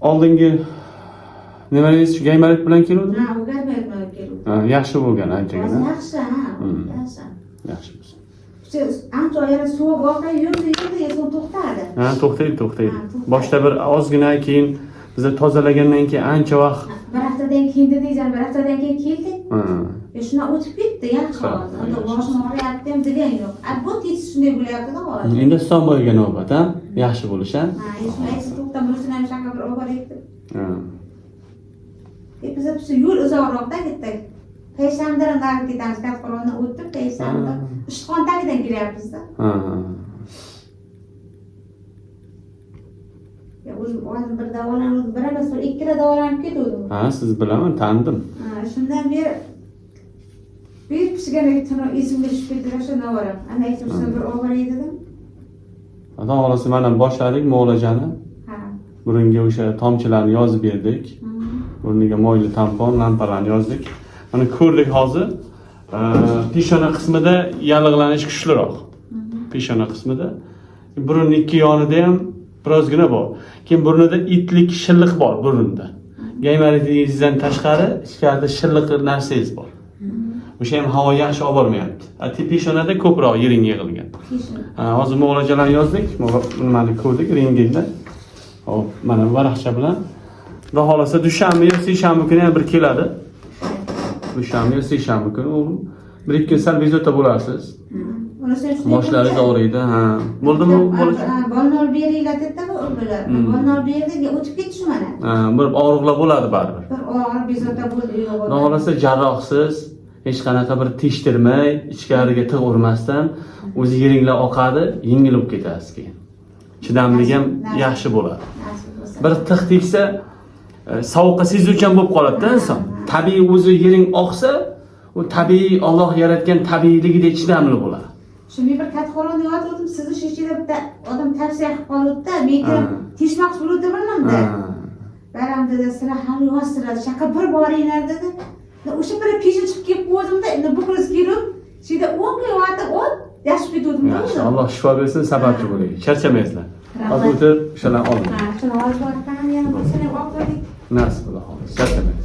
Oldingi nimangiz shu gaymorit bilan keluvdimi? Ha, u gaymorit keluvdi. Ha, yaxshi bo'lgan anchagina. Hozir yaxshi, ha, yaxshi. Yaxshi bo'lsin. O'sha ancha yana sovuq orqaga yurdi, yurdi, so'ng to'xtadi. Ha, to'xtaydi, to'xtaydi. Ha, to'xtaydi. Boshda bir ozgina, keyin biza tozalagandan keyin ancha vaqt. Bir haftadan keyin dedingiz, bir haftadan keyin keldik. Ha. Shundan o'tib ketdi, yaxshi Ha, hozir. Unda yaxshi. boshim og'riyapti ham degan yo'q. A, bu tez shunday bo'lyapti-da hozir. Endi Istonboyga navbat, ha? Yaxshi bo'lish, ha? Ha, shuni aytsa to'xtab, bunisini ham shunga bir olib boraylik. Ha. Biz shu yo'l uzoqroqda ketdik. Payshanbadan nari ketamiz, Kattaqo'rg'ondan o'tib, Payshanba. Ishtixon tagidan kelyapmiz-da. Ha. Ya o'zim hozir bir davolanib, bir emas, bir ikkita davolanib ketgandim. Ha, siz bilaman, tanidim. Ha, shundan beri bir pishgandek tunu esimga tushib ketdi, o'sha navoram. Ana aytdim, shuni bir olib boray dedim. Xudo xohlasa mana boshladik muolajani. Ha. Burunga o'sha tomchilarni yozib berdik. Burniga moyli tampon, lampalarni yozdik. Mana ko'rdik hozir. Peshona qismida yallig'lanish kuchliroq. Peshona qismida. Burunning ikki yonida ham birozgina bor. Keyin burnida itlik shilliq bor burunda. Gaymaritingizdan tashqari ichkarida shilliq narsangiz bor. O'sha ham havo yaxshi olib bormayapti. Peshonada ko'proq yiring yig'ilgan. Peshona. Ha, hozir muolajalarni yozdik, nimani ko'rdik rentgenda. Hop, mana varaqcha bilan. Xudo xohlasa dushanba yo seshanba kuni ham bir keladi. Dushanba yo seshanba kuni o'g'lim. Bir ikki kun sal bezovta bo'lasiz. Boshlaringiz og'riydi, ha. Bo'ldimi bola? Ha, bolni olib beringlar dedi bu bular. Bolni olib berdik, o'tib ketdi shu mana. Ha, bir og'riqlar bo'ladi baribir. Bir og'ir bezovta bo'ldi, yo'q. Xudo xohlasa jarrohsiz, hech qanaqa bir teshtirmay, ichkariga tig' urmasdan o'zi yeringlar oqadi, yengil bo'lib ketasiz keyin. Chidamlik ham yaxshi bo'ladi. Nasib bo'lsa. Bir tig' tegsa, sovuqqa sezuvchan bo'lib qoladi-da inson. Tabiiy o'zi yering oqsa, u tabiiy Alloh yaratgan tabiiyligidek chidamli bo'ladi. Shu men bir Kattaqo'rg'onda yotgandim, sizni shu ichida bitta odam tavsiya qilib qoluvdi-da, men kirib teshmoqchi bo'luvdi bilmamda. Baram dedi, sizlar hali yozsizlar, shaqa bir boringlar dedi. O'sha bir peshin chiqib kelib qo'ydimda, endi bu kuz kelib, shu yerda 10 kun yotib, o't, yaxshi ketgandim. Yaxshi, Alloh shifo bersin, sababchi bo'ling. Charchamaysizlar. Rahmat. Hozir o'tirib, o'shalarni oling. Ha, shuni hozir borib, yana bir seni olib qo'ydik. Nasib xudo xohlasa. Charchamang.